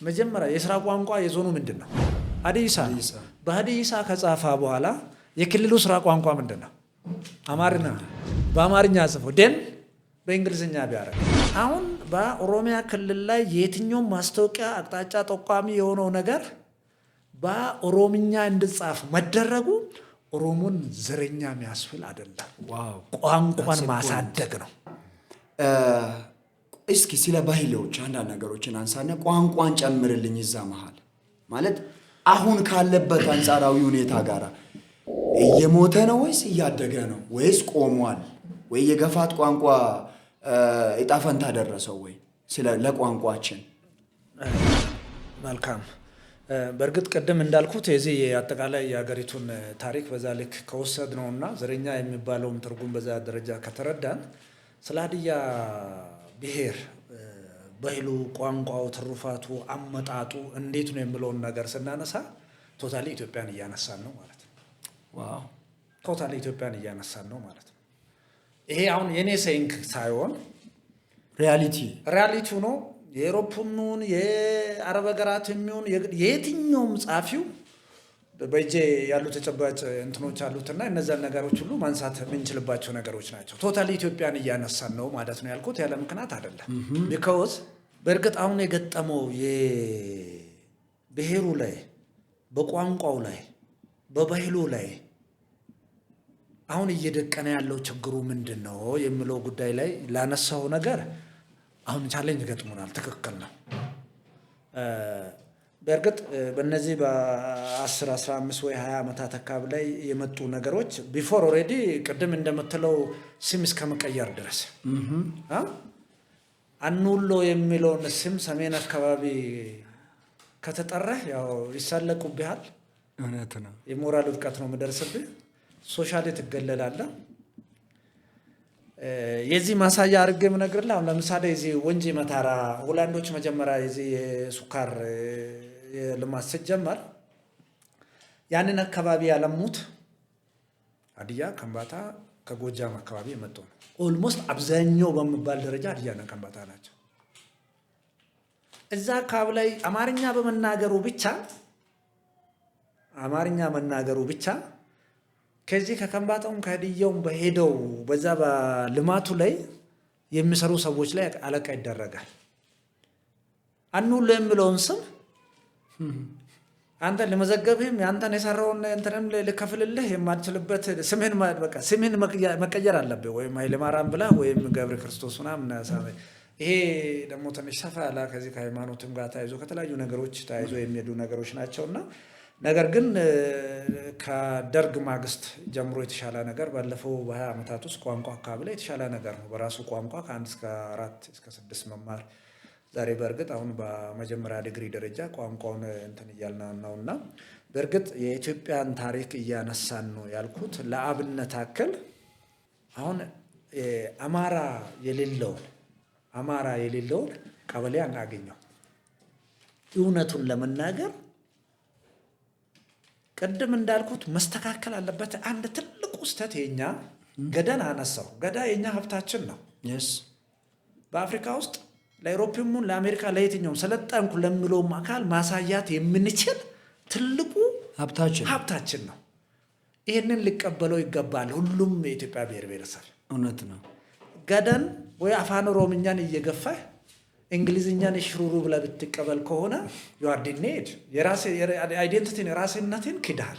መጀመሪያ የስራ ቋንቋ የዞኑ ምንድን ነው? ሀዲይሳ ነው። በሀዲይሳ ከጻፈ በኋላ የክልሉ ስራ ቋንቋ ምንድን ነው? አማርኛ። በአማርኛ ጽፎ then በእንግሊዝኛ ቢያደርግ፣ አሁን በኦሮሚያ ክልል ላይ የትኛውም ማስታወቂያ አቅጣጫ ጠቋሚ የሆነው ነገር በኦሮምኛ እንዲጻፍ መደረጉ ኦሮሞን ዘረኛ የሚያስብል አይደለም። ቋንቋን ማሳደግ ነው። እስኪ ስለ ባህሎች አንዳንድ ነገሮችን አንሳና ቋንቋን ጨምርልኝ እዛ መሃል። ማለት አሁን ካለበት አንጻራዊ ሁኔታ ጋር እየሞተ ነው ወይስ እያደገ ነው ወይስ ቆሟል ወይ? የገፋት ቋንቋ እጣ ፈንታ ደረሰው ወይ ስለ ለቋንቋችን? መልካም። በእርግጥ ቅድም እንዳልኩት የዚህ የአጠቃላይ የሀገሪቱን ታሪክ በዛ ልክ ከወሰድ ነውና ዘረኛ የሚባለውን ትርጉም በዛ ደረጃ ከተረዳን፣ ስለ ሀዲያ ብሔር ባህሉ፣ ቋንቋው፣ ትሩፋቱ፣ አመጣጡ እንዴት ነው የሚለውን ነገር ስናነሳ totally ኢትዮጵያን እያነሳን ነው ማለት ነው። Totally ኢትዮጵያን እያነሳን ነው ማለት ነው። ይሄ አሁን የኔ saying ሳይሆን reality። Reality ው ነው። የ Europe ም ይሁን የአረብ ሀገራት የሚሆን የየትኛውም ጸሐፊው በእጄ ያሉ ተጨባጭ እንትኖች አሉትና እነዛን ነገሮች ሁሉ ማንሳት የምንችልባቸው ነገሮች ናቸው። Totally ኢትዮጵያን እያነሳን ነው ማለት ነው ያልኩት ያለ ምክንያት አይደለም። Because በእርግጥ አሁን የገጠመው የብሔሩ ላይ፣ በቋንቋው ላይ፣ በባህሉ ላይ አሁን እየደቀነ ያለው ችግሩ ምንድን ነው የሚለው ጉዳይ ላይ ላነሳው ነገር አሁን challenge ገጥሞናል። ትክክል ነው። በእርግጥ በእነዚህ በ10፣ 15 ወይ 20 ዓመታት አካባቢ ላይ የመጡ ነገሮች before already ቅድም እንደምትለው ስም እስከ መቀየር ድረስ፣ አኑሎ የሚለውን ስም ሰሜን አካባቢ ከተጠራህ ያው ይሳለቁብሃል። እውነት ነው። የሞራል ውድቀት ነው የሚደርስብህ። Socially ትገለላለህ። የዚህ ማሳያ አድርጌ የምነግርልህ አሁን ለምሳሌ የዚህ ወንጂ መታራ ሆላንዶች መጀመሪያ የዚህ የስኳር ልማት ሲጀመር ያንን አካባቢ ያለሙት ሀዲያ፣ ከምባታ ከጎጃም አካባቢ የመጡ ነው። Almost አብዛኛው በሚባል ደረጃ ሀዲያና ከምባታ ናቸው። እዛ አካባቢ ላይ አማርኛ በመናገሩ ብቻ፣ አማርኛ መናገሩ ብቻ ከዚህ ከከምባታውም ከሀዲያውም በሄደው በዛ በልማቱ ላይ የሚሰሩ ሰዎች ላይ አለቃ ይደረጋል። አኑሎ የሚለውን ስም አንተ ለመዘገብህም ያንተን የሰራውን እንትንም ልከፍልልህ የማልችልበት ስምህን በቃ ስምህን መቀየር አለብህ። ወይም ኃይለማርያም ብለህ ወይም ገብረ ክርስቶስ ምናምን። ይሄ ደግሞ ትንሽ ሰፋ ያለ ከዚህ ከሃይማኖትም ጋር ተያይዞ፣ ከተለያዩ ነገሮች ተያይዞ የሚሄዱ ነገሮች ናቸው። እና ነገር ግን ከደርግ ማግስት ጀምሮ የተሻለ ነገር ባለፈው በ20 ዓመታት ውስጥ ቋንቋ አካባቢ ላይ የተሻለ ነገር ነው። በራሱ ቋንቋ ከአንድ እስከ አራት እስከ ስድስት መማር ዛሬ በእርግጥ አሁን በመጀመሪያ ዲግሪ ደረጃ ቋንቋውን እንትን እያልን ነው። እና በእርግጥ የኢትዮጵያን ታሪክ እያነሳን ነው ያልኩት ለአብነት አክል አሁን አማራ የሌለውን ቀበሌ አናገኘው። እውነቱን ለመናገር ቅድም እንዳልኩት መስተካከል አለበት። አንድ ትልቁ ስህተት የኛ ገዳን አነሳው። ገዳ የኛ ሀብታችን ነው። በአፍሪካ ውስጥ ለ Europe ም ለአሜሪካ ለየትኛውም ሰለጠንኩ ለሚለውም አካል ማሳያት የምንችል ትልቁ ሀብታችን ሀብታችን ነው። ይህንን ሊቀበለው ይገባል ሁሉም የኢትዮጵያ ብሔር ብሔረሰብ። እውነት ነው። ገዳን ወይ አፋን ኦሮምኛን እየገፋህ እንግሊዝኛን ሽሩሩ ብለህ ብትቀበል ከሆነ you are denied፣ identity ን የራስነትን ክድሃል።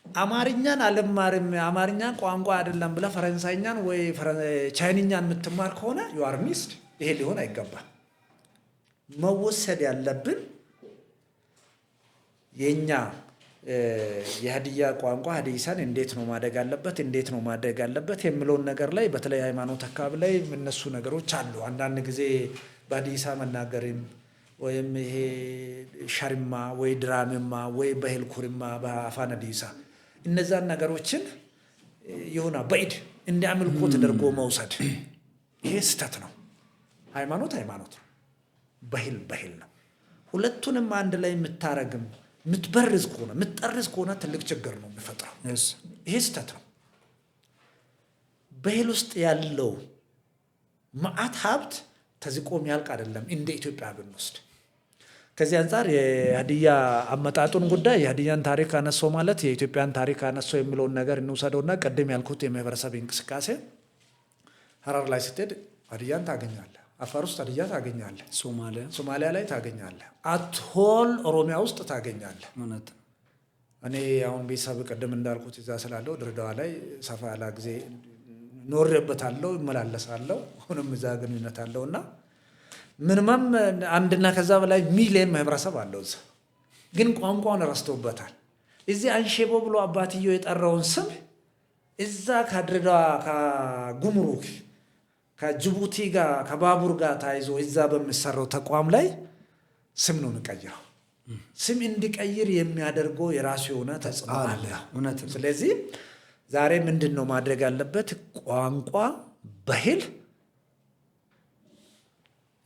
አማርኛን አልማርም፣ አማርኛ ቋንቋ አይደለም ብለህ ፈረንሳይኛን ወይ ቻይንኛን የምትማር ከሆነ you are missed። ይሄ ሊሆን አይገባም። መወሰድ ያለብን የኛ የሀዲያ ቋንቋ ሀዲይሳን እንዴት ነው ማደግ አለበት፣ እንዴት ነው ማደግ አለበት የሚለውን ነገር ላይ በተለይ ሃይማኖት አካባቢ ላይ የሚነሱ ነገሮች አሉ። አንዳንድ ጊዜ በሀዲይሳ መናገርም ወይም ይሄ ሸሪማ ወይ ድራምማ ወይ በሄልኩሪማ በአፋን ሀዲይሳ እነዛን ነገሮችን የሆነ በኢድ እንደ አምልኮ ተደርጎ መውሰድ ይሄ ስህተት ነው። ሃይማኖት ሃይማኖት ነው። ባህል ባህል ነው። ሁለቱንም አንድ ላይ የምታረግም የምትበርዝ ከሆነ፣ የምትጠርዝ ከሆነ ትልቅ ችግር ነው የሚፈጥረው። ይሄ ስህተት ነው። ባህል ውስጥ ያለው መዓት ሀብት ተዝቆ የሚያልቅ አይደለም። እንደ ኢትዮጵያ ብንወስድ ከዚህ አንጻር የሀዲያ አመጣጡን ጉዳይ፣ የሀዲያን ታሪክ አነሶ ማለት የኢትዮጵያን ታሪክ አነሶ የሚለውን ነገር እንውሰደውና ቅድም ያልኩት የማህበረሰብ እንቅስቃሴ ሀረር ላይ ስትሄድ ሀዲያን ታገኛለህ። አፋር ውስጥ ሀዲያ ታገኛለህ። ሶማሊያ። ሶማሊያ ላይ ታገኛለህ። At whole ኦሮሚያ ውስጥ ታገኛለህ። እኔ አሁን ቤተሰብ ቅድም እንዳልኩት እዛ ስላለው ድሬዳዋ ላይ ሰፋ ያለ ጊዜ ኖሬበታለሁ፣ እመላለሳለሁ። አሁንም እዛ ግንኙነት አለው እና minimum አንድና ከዛ በላይ ሚሊየን ማህበረሰብ አለው እዛ። ግን ቋንቋውን ረስቶበታል። እዚህ አንሼቦ ብሎ አባትየው የጠራውን ስም እዛ ከድሬዳዋ፣ ከጉምሩክ፣ ከጅቡቲ ጋር፣ ከባቡር ጋር ተያይዞ እዛ በሚሰራው ተቋም ላይ ስም ነው የሚቀይረው። ስም እንዲቀይር የሚያደርገው የራሱ የሆነ ተጽዕኖ አለ። ስለዚህ ዛሬ ምንድን ነው ማድረግ ያለበት? ቋንቋ፣ ባህል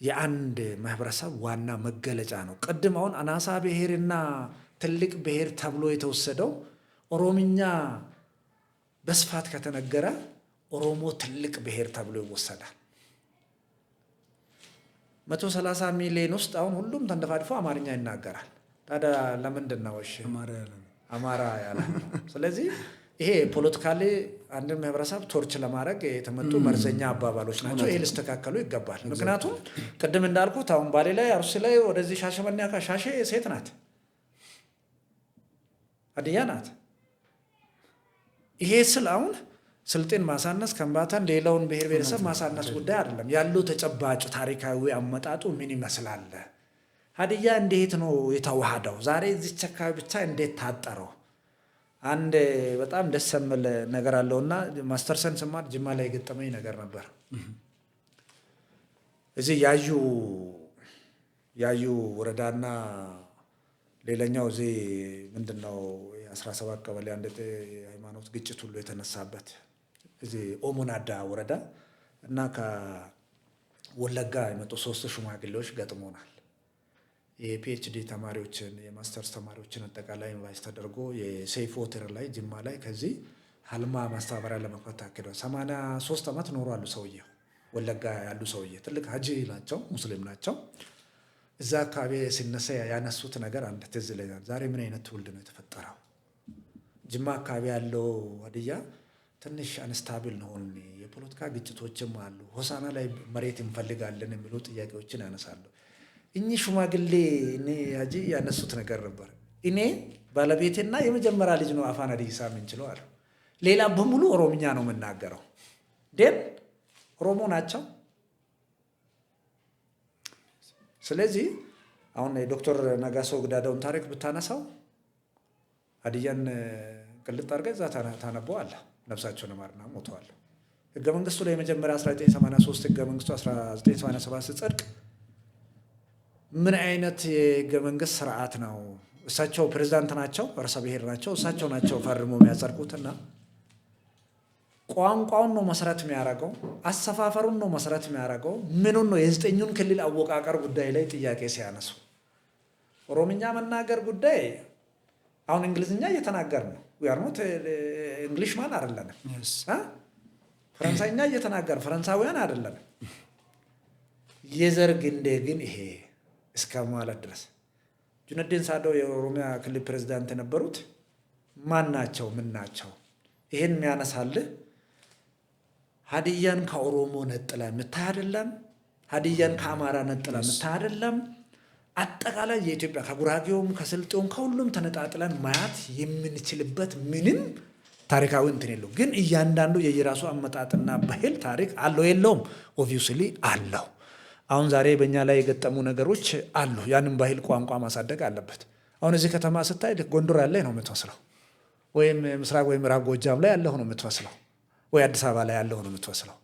የአንድ ማህበረሰብ ዋና መገለጫ ነው። ቅድም አሁን አናሳ ብሔርና ትልቅ ብሔር ተብሎ የተወሰደው ኦሮምኛ በስፋት ከተነገረ ኦሮሞ ትልቅ ብሔር ተብሎ ይወሰዳል። 130 ሚሊዮን ውስጥ አሁን ሁሉም ተንደፋድፎ አማርኛ ይናገራል። ታዲያ ለምንድን ነው እሺ አማራ ያለ? ስለዚህ ይሄ politically አንድን ማህበረሰብ torture ለማድረግ የተመጡ መርዘኛ አባባሎች ናቸው። ይሄ ሊስተካከሉ ይገባል። ምክንያቱም ቅድም እንዳልኩት አሁን ባሌ ላይ፣ አርሲ ላይ፣ ወደዚህ ሻሸመኔ ሻሼ ሴት ናት፣ ሀዲያ ናት። ይሄ ስል አሁን ስልጤን ማሳነስ፣ ከምባታን፣ ሌላውን ብሔር ብሔረሰብ ማሳነስ ጉዳይ አይደለም። ያለው ተጨባጭ ታሪካዊ አመጣጡ ምን ይመስላል? ሀዲያ እንዴት ነው የተዋሃደው? ዛሬ እዚች አካባቢ ብቻ እንዴት ታጠረው? አንድ በጣም ደስ የሚል ነገር አለውና ማስተርሰን ስማር ጅማ ላይ የገጠመኝ ነገር ነበር። እዚህ ያዩ ወረዳና ሌላኛው እዚህ ምንድነው 17 ቀበሌ አንድ የሃይማኖት ግጭት ሁሉ የተነሳበት እዚህ ኦሞናዳ ወረዳ እና ከወለጋ የመጡ ሶስት ሽማግሌዎች ገጥሞናል። የ PhD ተማሪዎችን፣ የማስተርስ ተማሪዎችን አጠቃላይ invite ተደርጎ የሴፍ ሆቴል ላይ ጅማ ላይ ከዚህ ሀልማ ማስተባበሪያ ለመክፈት ታቅዷል። 83 ዓመት ኖሯሉ ሰውየው፣ ወለጋ ያሉ ሰውዬ ትልቅ ሀጂ ናቸው፣ ሙስሊም ናቸው። እዛ አካባቢ ሲነሳ ያነሱት ነገር አንድ ትዝ ይለኛል። ዛሬ ምን አይነት ትውልድ ነው የተፈጠረው? ጅማ አካባቢ ያለው ሀዲያ ትንሽ unstable ነው፣ የፖለቲካ ግጭቶችም አሉ። ሆሳና ላይ መሬት እንፈልጋለን የሚሉ ጥያቄዎችን ያነሳሉ። እኚህ ሽማግሌ እኔ ሀጂ ያነሱት ነገር ነበር። እኔ ባለቤቴና የመጀመሪያ ልጅ ነው አፋን ሀዲይሳ የምንችለው አሉ። ሌላ በሙሉ ኦሮምኛ ነው የምናገረው። Then ኦሮሞ ናቸው። ስለዚህ አሁን የዶክተር ነጋሶ ጊዳዳውን ታሪክ ብታነሳው ሀዲያን ቅልጥ አድርገህ እዛ ታነበዋለህ። ነፍሳቸውን ይማርና ሞተዋል። ህገ መንግስቱ ላይ የመጀመሪያ 1983 ህገ መንግስቱ 1987 ሲጸድቅ ምን አይነት የህገ መንግስት ስርዓት ነው? እሳቸው ፕሬዝዳንት ናቸው፣ ርዕሰ ብሔር ናቸው። እሳቸው ናቸው ፈርሞ የሚያጸድቁትና ቋንቋውን ነው መሰረት የሚያደርገው፣ አሰፋፈሩን ነው መሰረት የሚያደርገው። ምኑን ነው የዘጠኙን ክልል አወቃቀር ጉዳይ ላይ ጥያቄ ሲያነሱ ኦሮምኛ መናገር ጉዳይ አሁን እንግሊዝኛ እየተናገር ነው፣ we are not Englishman አይደለንም። ፈረንሳይኛ እየተናገር ፈረንሳውያን አይደለንም። የዘር ግንዴ ግን ይሄ እስከ ማለት ድረስ ጁነዲን ሳዶ የኦሮሚያ ክልል ፕሬዚዳንት የነበሩት ማን ናቸው? ምን ናቸው? ይሄን የሚያነሳልህ ሀዲያን ከኦሮሞ ነጥላ የምታይ አይደለም። ሀዲያን ከአማራ ነጥላ የምታይ አይደለም። አጠቃላይ የኢትዮጵያ ከጉራጌውም ከስልጤውም ከሁሉም ተነጣጥለን ማየት የምንችልበት ምንም ታሪካዊ እንትን የለውም። ግን እያንዳንዱ የየራሱ አመጣጥና ባህል ታሪክ አለው የለውም? Obviously አለው። አሁን ዛሬ በእኛ ላይ የገጠሙ ነገሮች አሉ። ያንን ባህል ቋንቋ ማሳደግ አለበት። አሁን እዚህ ከተማ ስታይ ጎንደር ያለ ነው የምትመስለው፣ ወይም ምስራቅ ወይም ምዕራብ ጎጃም ላይ ያለው ነው የምትመስለው፣ ወይ አዲስ አበባ ላይ ያለው ነው የምትመስለው።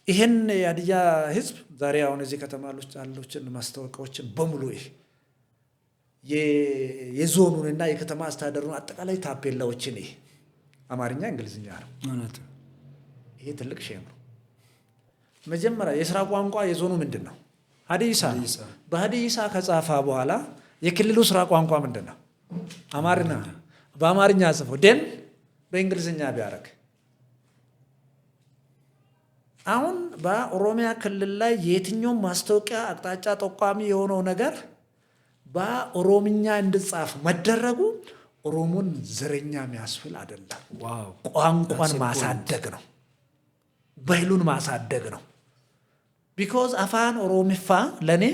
ይህን የሀዲያ ህዝብ ዛሬ አሁን እዚህ ከተማ ያሉችን ማስታወቂያዎችን በሙሉ ይህ የዞኑንና የከተማ አስተዳደሩን አጠቃላይ ታፔላዎችን ይህ አማርኛ፣ እንግሊዝኛ ነው። ይሄ ትልቅ shame ነው። መጀመሪያ የስራ ቋንቋ የዞኑ ምንድን ነው? ሀዲይሳ ነው። በሀዲይሳ ከጻፈ በኋላ የክልሉ ስራ ቋንቋ ምንድን ነው? አማርኛ። በአማርኛ ጽፎ then በእንግሊዝኛ ቢያደርግ አሁን በኦሮሚያ ክልል ላይ የትኛውም ማስታወቂያ አቅጣጫ ጠቋሚ የሆነው ነገር በኦሮምኛ እንድጻፍ መደረጉ ኦሮሞን ዘረኛ የሚያስብል አይደለም። ቋንቋን ማሳደግ ነው፣ ባህሉን ማሳደግ ነው። Because አፋን ኦሮሚፋ ለእኔ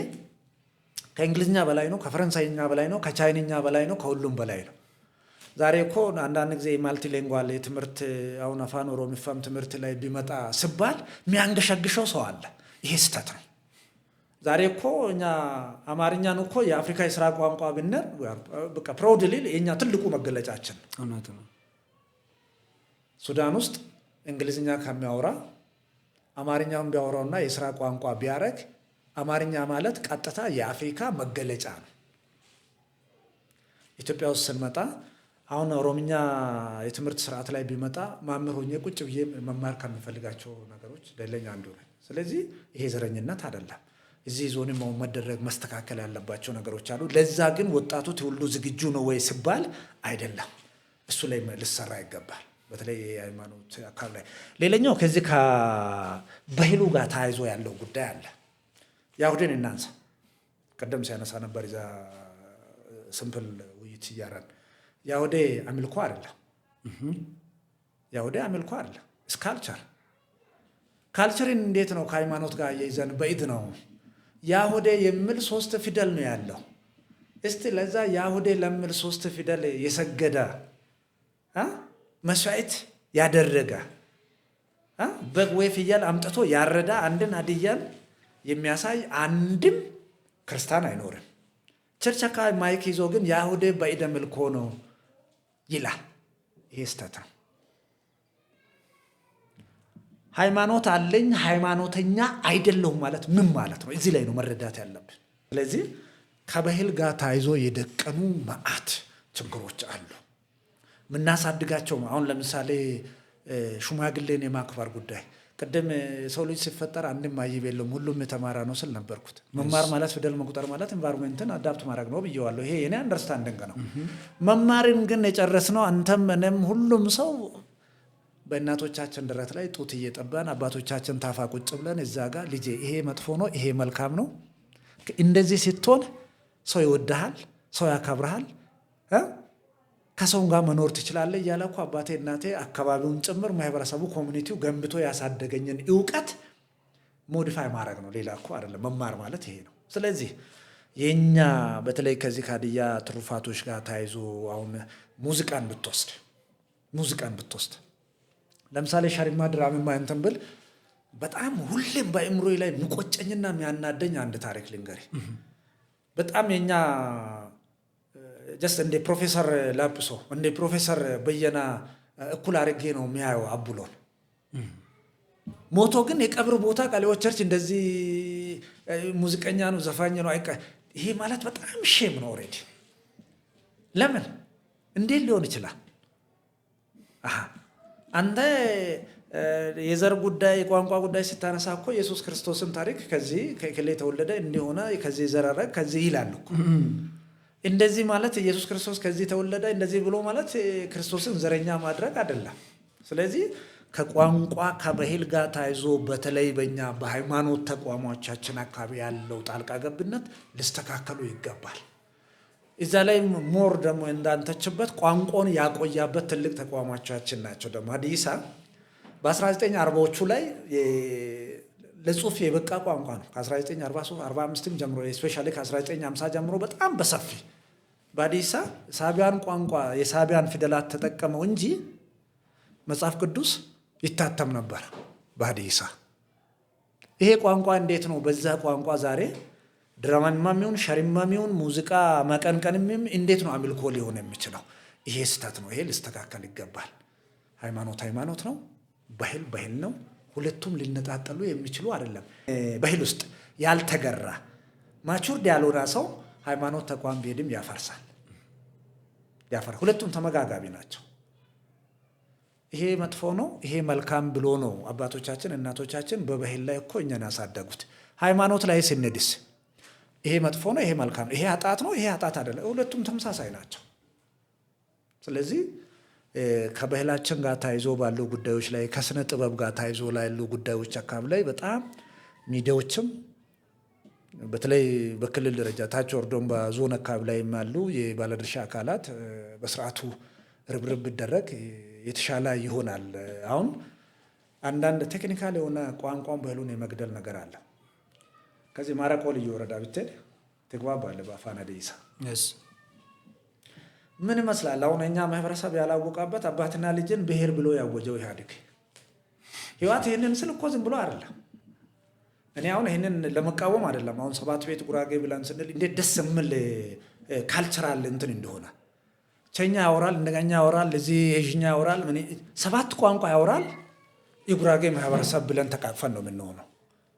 ከእንግሊዝኛ በላይ ነው፣ ከፈረንሳይኛ በላይ ነው፣ ከቻይንኛ በላይ ነው፣ ከሁሉም በላይ ነው። ዛሬ እኮ አንዳንድ ጊዜ multilingual የትምህርት አሁን አፋን ኦሮሚፋም ትምህርት ላይ ቢመጣ ስባል የሚያንገሸግሸው ሰው አለ። ይሄ ስህተት ነው። ዛሬ እኮ እኛ አማርኛን እኮ የአፍሪካ የስራ ቋንቋ ብንል በቃ proudly የእኛ ትልቁ መገለጫችን ነው። እውነት ነው። ሱዳን ውስጥ እንግሊዝኛ ከሚያወራ አማርኛውን ቢያወራውና የስራ ቋንቋ ቢያደርግ አማርኛ ማለት ቀጥታ የአፍሪካ መገለጫ ነው። ኢትዮጵያ ውስጥ ስንመጣ አሁን ኦሮምኛ የትምህርት ስርዓት ላይ ቢመጣ መምህር ሆኜ ቁጭ ብዬ መማር ከምፈልጋቸው ነገሮች ሌላኛ አንዱ ነው። ስለዚህ ይሄ ዘረኝነት አይደለም። እዚህ ዞንም መደረግ መስተካከል ያለባቸው ነገሮች አሉ። ለዛ ግን ወጣቱ ትውልዱ ዝግጁ ነው ወይ ሲባል አይደለም። እሱ ላይ ልሰራ ይገባል። በተለይ የሃይማኖት አካባቢ ላይ። ሌላኛው ከዚህ ከባህሉ ጋር ተያይዞ ያለው ጉዳይ አለ። ያሁድን እናንሳ። ቅድም ሲያነሳ ነበር እዛ simple ውይይት እያረን ያሁዴ አምልኮ አይደለም። ያሁዴ አምልኮ አይደለም። It's culture። Culture ን እንዴት ነው ከሃይማኖት ጋር እየይዘን በኢድ ነው ያሁዴ የሚል ሶስት ፊደል ነው ያለው። እስቲ ለዛ ያሁዴ ለሚል ሶስት ፊደል የሰገደ፣ መስዋዕት ያደረገ፣ በግ ወይ ፍየል አምጥቶ ያረዳ አንድን ሀዲያን የሚያሳይ አንድም ክርስቲያን አይኖርም። Church አካባቢ mic ይዞ ግን ያሁዴ ባዕድ አምልኮ ነው ይላል። ይሄ ስህተት ነው። ሃይማኖት አለኝ ሃይማኖተኛ አይደለሁም ማለት ምን ማለት ነው? እዚህ ላይ ነው መረዳት ያለብን። ስለዚህ ከባህል ጋር ተያይዞ የደቀኑ መዓት ችግሮች አሉ። የምናሳድጋቸው አሁን ለምሳሌ ሽማግሌን የማክበር ጉዳይ፣ ቅድም ሰው ልጅ ሲፈጠር አንድም ማይብ የለውም፣ ሁሉም የተማረ ነው ስል ነበርኩት። መማር ማለት ፊደል መቁጠር ማለት environment ን adapt ማድረግ ነው ብየዋለሁ። ይሄ የኔ understanding ነው። መማርን ግን የጨረስነው አንተም እኔም ሁሉም ሰው በእናቶቻችን ደረት ላይ ጡት እየጠባን አባቶቻችን ታፋ ቁጭ ብለን እዛ ጋር ልጄ ይሄ መጥፎ ነው፣ ይሄ መልካም ነው፣ እንደዚህ ስትሆን ሰው ይወድሃል፣ ሰው ያከብርሃል፣ ከሰው ጋር መኖር ትችላለህ እያለ እኮ አባቴ እናቴ አካባቢውን ጭምር ማህበረሰቡ community ው ገንብቶ ያሳደገኝን እውቀት modify ማድረግ ነው። ሌላ እኮ አይደለም። መማር ማለት ይሄ ነው። ስለዚህ የኛ በተለይ ከዚህ ከሀዲያ ትሩፋቶች ጋር ተያይዞ አሁን ሙዚቃን ብትወስድ ለምሳሌ ሸሪማ ድራምማ እንትን ብል በጣም ሁሌም በአእምሮዬ ላይ የሚቆጨኝና የሚያናደኝ አንድ ታሪክ ልንገርህ። በጣም የኛ just እንደ ፕሮፌሰር ላጲሶ፣ እንደ ፕሮፌሰር በየነ እኩል አድርጌ ነው የሚያየው አቡሎን። ሞቶ ግን የቀብር ቦታ ቃለ ሕይወት church እንደዚህ ሙዚቀኛ ነው፣ ዘፋኝ ነው። አይቀ ይሄ ማለት በጣም shame ነው already። ለምን እንዴት ሊሆን ይችላል? አሃ አንተ የዘር ጉዳይ የቋንቋ ጉዳይ ስታነሳ እኮ ኢየሱስ ክርስቶስን ታሪክ ከዚህ ከእከሌ የተወለደ እንዲሆነ ከዚህ ዘር ሐረግ ከዚህ ይላል እኮ። እንደዚህ ማለት ኢየሱስ ክርስቶስ ከዚህ ተወለደ እንደዚህ ብሎ ማለት ክርስቶስን ዘረኛ ማድረግ አይደለም። ስለዚህ ከቋንቋ ከባህል ጋር ተያይዞ በተለይ በእኛ በሃይማኖት ተቋሞቻችን አካባቢ ያለው ጣልቃ ገብነት ሊስተካከሉ ይገባል። እዛ ላይ more ደግሞ እንዳንተችበት ቋንቋን ያቆያበት ትልቅ ተቋሞቻችን ናቸው። ደግሞ ሀዲይሳ በ1940ዎቹ ላይ ለጽሁፍ የበቃ ቋንቋ ነው። ከ1943 45ም ጀምሮ especially ከ1950 ጀምሮ በጣም በሰፊ በሀዲይሳ ሳቢያን ቋንቋ የሳቢያን ፊደላት ተጠቀመው እንጂ መጽሐፍ ቅዱስ ይታተም ነበር በሀዲይሳ። ይሄ ቋንቋ እንዴት ነው በዛ ቋንቋ ዛሬ ድራማም ይሁን ሸሪማም ይሁን ሙዚቃ መቀንቀንም እንዴት ነው አምልኮ ሊሆን የሚችለው? ይሄ ስህተት ነው። ይሄ ሊስተካከል ይገባል። ሃይማኖት ሃይማኖት ነው፣ ባህል ባህል ነው። ሁለቱም ሊነጣጠሉ የሚችሉ አይደለም። ባህል ውስጥ ያልተገራ matured ያልሆነ ሰው ሃይማኖት ተቋም ቢሄድም ያፈርሳል። ሁለቱም ተመጋጋቢ ናቸው። ይሄ መጥፎ ነው፣ ይሄ መልካም ብሎ ነው አባቶቻችን እናቶቻችን በባህል ላይ እኮ እኛን ያሳደጉት። ሃይማኖት ላይ ስንድስ ይሄ መጥፎ ነው፣ ይሄ መልካም ነው፣ ይሄ ኃጢአት ነው፣ ይሄ ኃጢአት አይደለም። ሁለቱም ተመሳሳይ ናቸው። ስለዚህ ከባህላችን ጋር ተያይዞ ባሉ ጉዳዮች ላይ፣ ከስነ ጥበብ ጋር ተያይዞ ላሉ ጉዳዮች አካባቢ ላይ በጣም ሚዲያዎችም በተለይ በክልል ደረጃ ታች ወርዶም በዞን አካባቢ ላይ ያሉ የባለድርሻ አካላት በስርዓቱ ርብርብ ቢደረግ የተሻለ ይሆናል። አሁን አንዳንድ technical የሆነ ቋንቋን ባህሉን የመግደል ነገር አለ። ከዚህ ማረቆ ልዩ ወረዳ ብትሄድ ትግባባለህ በአፋን ሀዲይሳ። ምን ይመስላል? አሁን እኛ ማህበረሰብ ያላወቀበት አባትና ልጅን ብሔር ብሎ ያወጀው ኢህአዴግ፣ ህወሓት ይህንን ስል እኮ ዝም ብሎ አይደለም። እኔ አሁን ይህንን ለመቃወም አይደለም። አሁን ሰባት ቤት ጉራጌ ብለን ስንል እንዴት ደስ የሚል cultural እንትን እንደሆነ፣ ቸኛ ያወራል፣ እንደገኛ ያወራል፣ እዚህ ሄዥኛ ያወራል፣ ሰባት ቋንቋ ያወራል። የጉራጌ ማህበረሰብ ብለን ተቃቅፈን ነው የምንሆነው።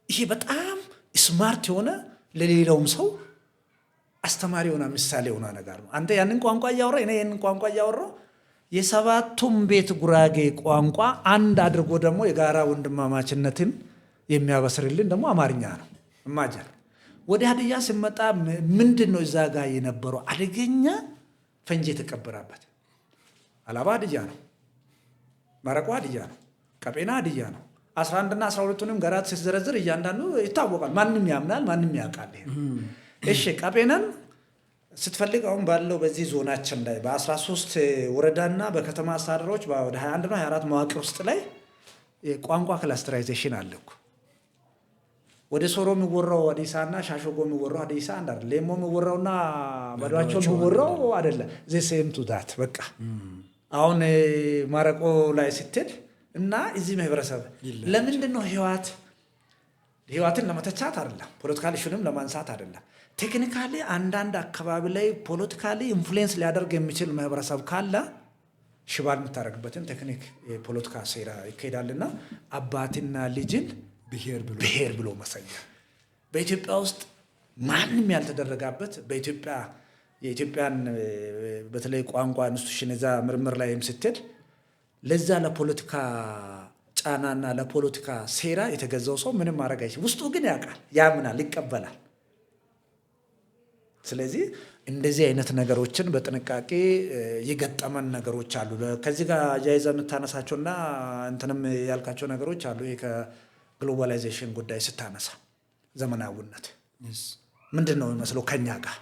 ይሄ በጣም smart የሆነ፣ ለሌላውም ሰው አስተማሪ የሆነ፣ ምሳሌ የሆነ ነገር ነው። አንተ ያንን ቋንቋ እያወራ፣ እኔ ያንን ቋንቋ እያወራሁ፣ የሰባቱም ቤት ጉራጌ ቋንቋ አንድ አድርጎ ደግሞ የጋራ ወንድማማችነትን የሚያበስርልን ደግሞ አማርኛ ነው። Imagine ወደ ሀዲያ ስመጣ ምንድን ነው እዛ ጋር የነበረው አደገኛ ፈንጂ የተቀበረበት? አላባ ሀዲያ ነው፣ ማረቆ ሀዲያ ነው፣ ቀጴና ሀዲያ ነው። 11ና 12ቱንም ገራት ስትዘረዝር እያንዳንዱ ይታወቃል። ማንም ያምናል፣ ማንም ያውቃል። ይሄ እሺ፣ ቀጴናን ስትፈልግ አሁን ባለው በዚህ ዞናችን ላይ በ13 ወረዳና በከተማ አስተዳደሮች ወደ 21 ነው 24 መዋቅር ውስጥ ላይ የቋንቋ clusterization አለ እኮ። ወደ ሶሮ የሚወራው ሀዲይሳና ሻሾጎ የሚወራው ሀዲይሳ አንድ አይደለም። ሌሞ የሚወራውና በዷቸው የሚወራው አይደለም። The same to that። በቃ አሁን ማረቆ ላይ ስትሄድ እና እዚህ ማህበረሰብ ለምንድን ነው ህወሓትን ለመተቻት አይደለም፣ political issue ንም ለማንሳት አይደለም። Technically አንዳንድ አካባቢ ላይ politically influence ሊያደርግ የሚችል ማህበረሰብ ካለ ሽባ የምታደርግበትን ቴክኒክ የፖለቲካ ሴራ ይካሄዳልና አባትና ልጅን ብሔር ብሎ ብሔር ብሎ መሰየም በኢትዮጵያ ውስጥ ማንም ያልተደረጋበት፣ በኢትዮጵያ የኢትዮጵያን በተለይ ቋንቋ institution እዛ ምርምር ላይም ስትሄድ ለዛ ለፖለቲካ ጫናና ለፖለቲካ ሴራ የተገዛው ሰው ምንም ማድረግ አይችልም። ውስጡ ግን ያውቃል፣ ያምናል፣ ይቀበላል። ስለዚህ እንደዚህ አይነት ነገሮችን በጥንቃቄ የገጠመን ነገሮች አሉ። ከዚህ ጋር አያይዘህ የምታነሳቸውና እንትንም ያልካቸው ነገሮች አሉ። ይሄ ከ globalization ጉዳይ ስታነሳ ዘመናዊነት ምንድን ነው የሚመስለው ከኛ ጋር፣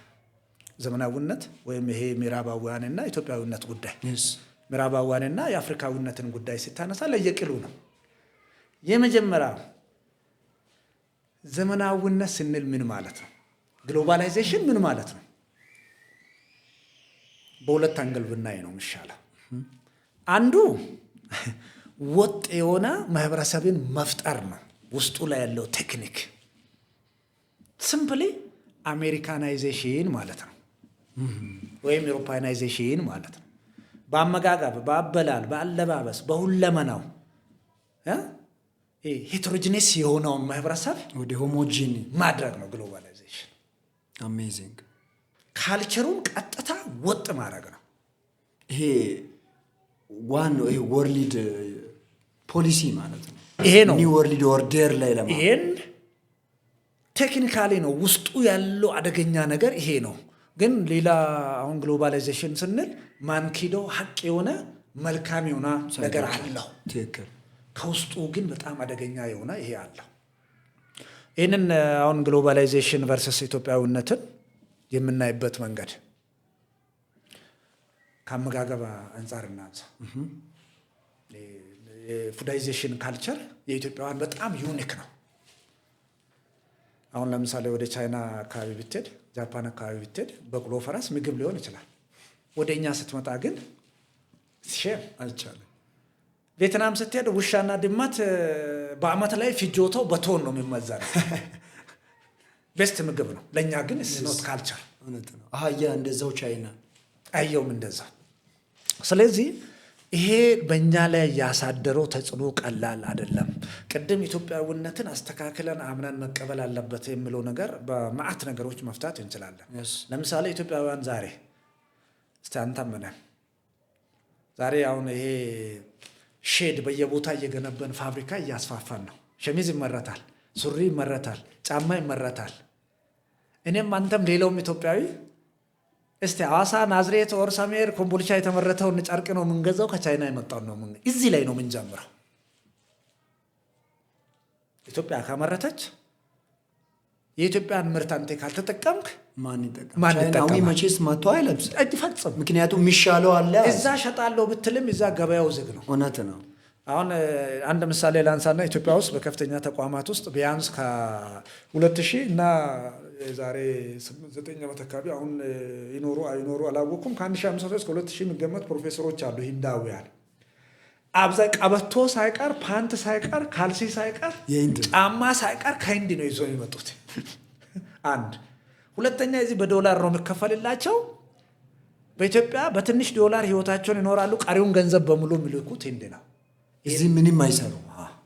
ዘመናዊነት ወይም ይሄ ምዕራባውያንና ኢትዮጵያዊነት ጉዳይ፣ ምዕራባውያንና የአፍሪካዊነትን ጉዳይ ስታነሳ ለየቅሉ ነው። የመጀመሪያ ዘመናዊነት ስንል ምን ማለት ነው? Globalization ምን ማለት ነው? በሁለት angle ብናይ ነው የሚሻለው። አንዱ ወጥ የሆነ ማህበረሰብን መፍጠር ነው። ውስጡ ላይ ያለው ቴክኒክ simply Americanization ማለት ነው፣ ወይም Europeanization ማለት ነው። በአመጋገብ፣ በአበላል፣ በአለባበስ፣ በሁለመናው heterogeneous የሆነውን ማህበረሰብ ወደ homogene ማድረግ ነው globalization። Amazing። Culture ኡን ቀጥታ ወጥ ማድረግ ነው። ይሄ ዋናው ይሄ world policy ማለት ነው። ይሄ ነው። New world order ላይ ለማለት። ይሄን technically ነው፣ ውስጡ ያለው አደገኛ ነገር ይሄ ነው። ግን ሌላ አሁን globalization ስንል ማንኪደው ሀቅ የሆነ መልካም የሆነ ነገር አለው። ከውስጡ ግን በጣም አደገኛ የሆነ ይሄ አለው። ይህንን አሁን globalization versus ኢትዮጵያዊነትን የምናይበት መንገድ ከአመጋገብ አንጻር እናንሳ። የ foodization culture የኢትዮጵያውያን በጣም unique ነው። አሁን ለምሳሌ ወደ ቻይና አካባቢ ብትሄድ፣ ጃፓን አካባቢ ብትሄድ በቅሎ፣ ፈረስ ምግብ ሊሆን ይችላል። ወደ እኛ ስትመጣ ግን shame። አይቻልም። ቬትናም ስትሄድ ውሻና ድመት በአመት ላይ ፍጆታው በቶን ነው የሚመዘነው። Best ምግብ ነው። ለእኛ ግን not culture። እውነት ነው። አህያ እንደዛው ቻይና። አየውም እንደዛ። ስለዚህ ይሄ በእኛ ላይ ያሳደረው ተጽዕኖ ቀላል አይደለም። ቅድም ኢትዮጵያዊነትን አስተካክለን አምነን መቀበል አለበት የሚለው ነገር በመዓት ነገሮች መፍታት እንችላለን። ለምሳሌ ኢትዮጵያውያን ዛሬ፣ እስቲ አንተም እኔም ዛሬ አሁን ይሄ shed በየቦታ እየገነባን ፋብሪካ እያስፋፋን ነው። ሸሚዝ ይመረታል፣ ሱሪ ይመረታል፣ ጫማ ይመረታል። እኔም አንተም ሌላውም ኢትዮጵያዊ እስቲ ሐዋሳ፣ ናዝሬት፣ or ሰሜር፣ ኮምቦልቻ የተመረተውን ጨርቅ ነው የምንገዛው? ከቻይና የመጣውን ነው? እዚህ ላይ ነው የምንጀምረው። ኢትዮጵያ ካመረተች የኢትዮጵያን ምርት አንተ ካልተጠቀምክ ማን ይጠቀም? ማን ቻይናዊ ይጠቀማል? መቼስ መጥቶ አይለብስም። ፈጽም ምክንያቱም የሚሻለው አለ። እዛ ሸጣለሁ ብትልም እዛ ገበያው ዝግ ነው። እውነት ነው። አሁን አንድ ምሳሌ ላንሳና ኢትዮጵያ ውስጥ በከፍተኛ ተቋማት ውስጥ ቢያንስ ከ2000 እና የዛሬ 9 ዓመት አካባቢ፣ አሁን ይኖሩ አይኖሩ አላወኩም፣ ከ1500 እስከ 2000 የሚገመት ፕሮፌሰሮች አሉ ሂንዳውያን። አብዛኝ ቀበቶ ሳይቀር፣ ፓንት ሳይቀር፣ ካልሲ ሳይቀር፣ የህንድ ነው። ጫማ ሳይቀር ከህንድ ነው ይዘው የሚመጡት። አንድ ሁለተኛ እዚህ በዶላር ነው የሚከፈልላቸው። በኢትዮጵያ በትንሽ ዶላር ህይወታቸውን ይኖራሉ። ቀሪውን ገንዘብ በሙሉ የሚልኩት ህንድ ነው። እዚህ ምንም አይሰሩ።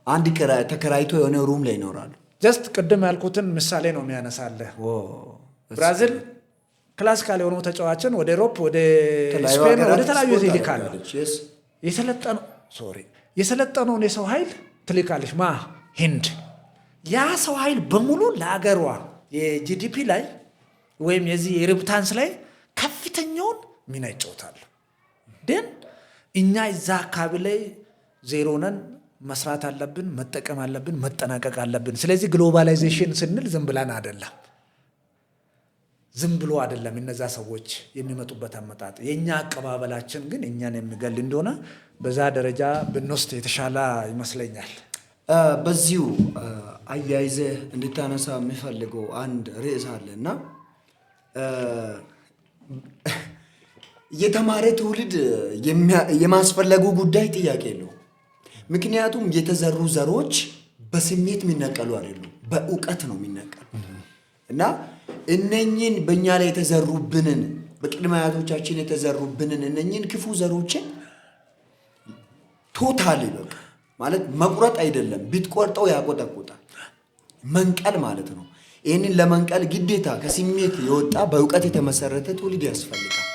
አንድ ተከራይቶ የሆነ room ላይ ይኖራሉ። Just ቅድም ያልኩትን ምሳሌ ነው የሚያነሳልህ። ብራዚል classical የሆኑ ተጫዋችን ወደ Europe፣ ወደ የተለያዩ ስፔን፣ ሀገራት ወደ ተለያዩ ኤክስፖርት ይልካሉ። ታደርጋለች። Yes. የሰለጠኑ sorry የሰለጠነውን የሰው ኃይል ትልካለች ማ ህንድ። ያ ሰው ኃይል በሙሉ ለአገሯ የ GDP ላይ ወይም የዚህ የ remittance ላይ ከፍተኛውን ሚና ይጫወታሉ። ግን እኛ እዛ አካባቢ ላይ ዜሮ ነን። መስራት አለብን፣ መጠቀም አለብን፣ መጠናቀቅ አለብን። ስለዚህ globalization ስንል ዝም ብለን አይደለም፣ ዝም ብሎ አይደለም። እነዛ ሰዎች የሚመጡበት አመጣጥ የእኛ አቀባበላችን ግን እኛን የሚገል እንደሆነ በዛ ደረጃ ብንወስድ የተሻለ ይመስለኛል። በዚሁ አያይዘህ እንድታነሳ የሚፈልገው አንድ ርዕስ አለ እና የተማረ ትውልድ የማስፈለጉ ጉዳይ ጥያቄ የለውም። ምክንያቱም የተዘሩ ዘሮች በስሜት የሚነቀሉ አይደሉም፣ በእውቀት ነው የሚነቀሉ። እና እነኝን በእኛ ላይ የተዘሩብንን፣ በቅድመ አያቶቻችን የተዘሩብንን እነኝን ክፉ ዘሮችን totally በቃ ማለት መቁረጥ አይደለም፣ ብትቆርጠው ያቆጠቁጣል። መንቀል ማለት ነው። ይህንን ለመንቀል ግዴታ ከስሜት የወጣ በእውቀት የተመሰረተ ትውልድ ያስፈልጋል።